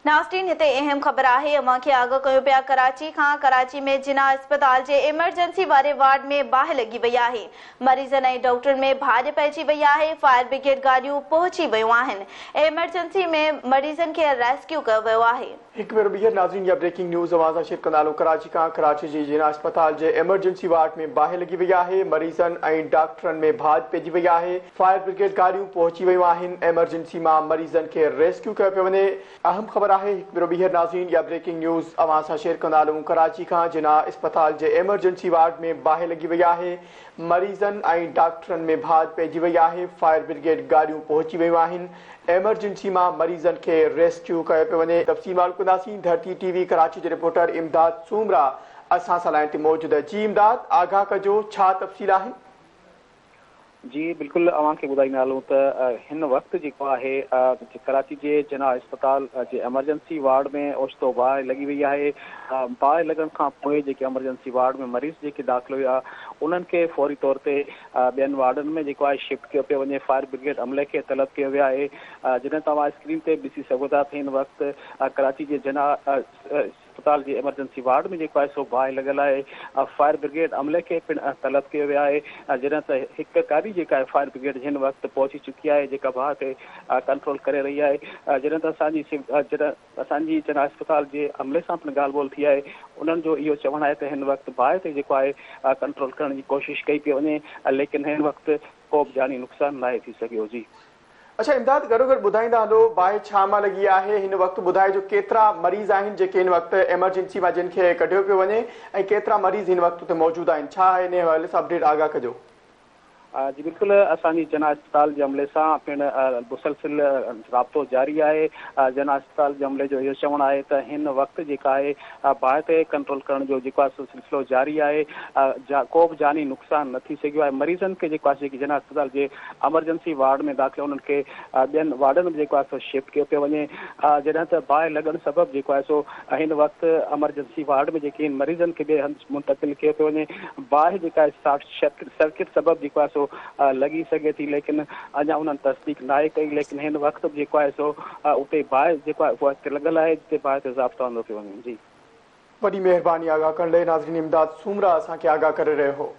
ناظرين هتي اهم خبر آهي اوهان کي آگاهه ڪيون پيا ڪراچي کان ڪراچي ۾ جناح اسپتال جي ايمرجنسي واري وارڊ ۾ باهه لڳي وئي آهي مريضن ۽ ڊاڪٽرن ۾ ڀاڄ پئجي وئي آهي فائر برگيڊ گاڏيون پهچي ويون آهن ايمرجنسي ۾ مريضن کي ريسڪيو ڪيو ويو آهي. هڪ ڀيرو ٻيهر ناظرين اها بريڪنگ نيوز اوهان سان شيئر ڪندا هلون ڪراچي کان ڪراچي جي جناح اسپتال جي ايمرجنسي وارڊ ۾ باهه لڳي وئي آهي مريضن ۽ ڊاڪٽرن ۾ ڀاڄ پئجي وئي آهي فائر برگيڊ گاڏيون پهچي ويون آهن ايمرجنسي مان مريضن کي ريسڪيو ڪيو پيو وڃي. اهم خبر آهي هڪ ڀيرو ٻيهر ناظرين اها بريڪنگ نيوز اوهان سان شيئر ڪندا هلون ڪراچي کان جناح اسپتال جي ايمرجنسي وارڊ ۾ باهه لڳي وئي آهي مريضن ۽ ڊاڪٽرن ۾ ڀاڄ پئجي وئي آهي فائر برگيڊ گاڏيون پهچي ويون آهن ايمرجنسي مان مريضن کي ريسڪيو ڪيو پيو وڃي تفصيل معلوم ڪنداسين ڌرتي ٽي وي ڪراچي جي رپورٽر امداد سومرا اسان سان لائين تي موجود جي امداد آگاهه ڪجو ڇا تفصيل آهن. جي بلڪل اوهان کي ٻڌائيندا هلون ته هن وقت جيڪو آهي ڪراچي جي جناح اسپتال جي ايمرجنسي وارڊ ۾ اوچتو باهه لڳي وئي آهي باهه لڳڻ کان پوء جيڪي ايمرجنسي وارڊ ۾ مريض جيڪي داخل هيا انهن کي فوري طور تي ٻين وارڊن ۾ جيڪو آهي شفٽ ڪيو پيو وڃي فائر برگيڊ عملي کي طلب ڪيو ويو آهي جڏهن توهان اسڪرين تي ڏسي سگهو ٿا ته هن وقت ڪراچي جي جناح اسپتال جي ايمرجنسي وارڊ ۾ جيڪو آهي سو باهه لڳل آهي، فائر برگيڊ عملي کي پڻ طلب ڪيو ويو آهي، جڏهن ته هڪ گاڏي جيڪا آهي فائر برگيڊ هن وقت پهچي چڪي آهي جيڪا باهه تي ڪنٽرول ڪري رهي آهي، جڏهن ته اسان جي جڏهن اسان جي جناح اسپتال جي عملي سان پڻ ڳالهه ٻولهه ٿي آهي انهن جو اهو چوڻ آهي ته هن وقت باهه تي جيڪو آهي ڪنٽرول ڪرڻ جي ڪوشش ڪئي پئي وڃي ليڪن هن وقت ڪو به جاني نقصان ناهي ٿي سگهيو جي. اڇا امداد گڏوگڏ ٻڌائيندا هلو باهه ڇا مان لڳي آهي هن وقت ٻڌائجو ڪيترا مريض آهن جيڪي هن وقت ايمرجنسي مان جن کي ڪڍيو پيو وڃي ۽ ڪيترا مريض هن وقت اتي موجود آهن ڇا آهي انهي حوالي سان اپڊيٽ آگاهه ڪجو. جي بلڪل اسان جي جناح اسپتال جي عملي سان پڻ مسلسل رابطو جاري آهي جناح اسپتال جي عملي جو اهو چوڻ آهي ته هن وقت جيڪا آهي باهه تي ڪنٽرول ڪرڻ جو جيڪو آهي سو سلسلو جاري آهي ڪو به جاني نقصان نه ٿي سگهيو آهي مريضن کي جيڪو آهي جيڪي جناح اسپتال جي ايمرجنسي وارڊ ۾ داخل انهن کي ٻين وارڊن ۾ جيڪو آهي سو شفٽ ڪيو پيو وڃي جڏهن ته باهه لڳڻ سبب جيڪو آهي سو هن وقت ايمرجنسي وارڊ ۾ جيڪي آهن مريضن کي ٻئي هنڌ منتقل ڪيو پيو وڃي باهه جيڪا آهي شارٽ سرڪٽ سبب جيڪو آهي سو لڳي سگهي ٿي ليڪن اڃا انهن تصديق ناهي ڪئي ليڪن هن وقت به جيڪو آهي سو اتي باهه جيڪو آهي اهو لڳل آهي جتي باهه تي ضابطو آندو پيو وڃي جي. وڏي مهرباني آگاهه ڪرڻ لئي ناظرين امداد سومرا اسان کي آگاهه ڪري رهيو هو.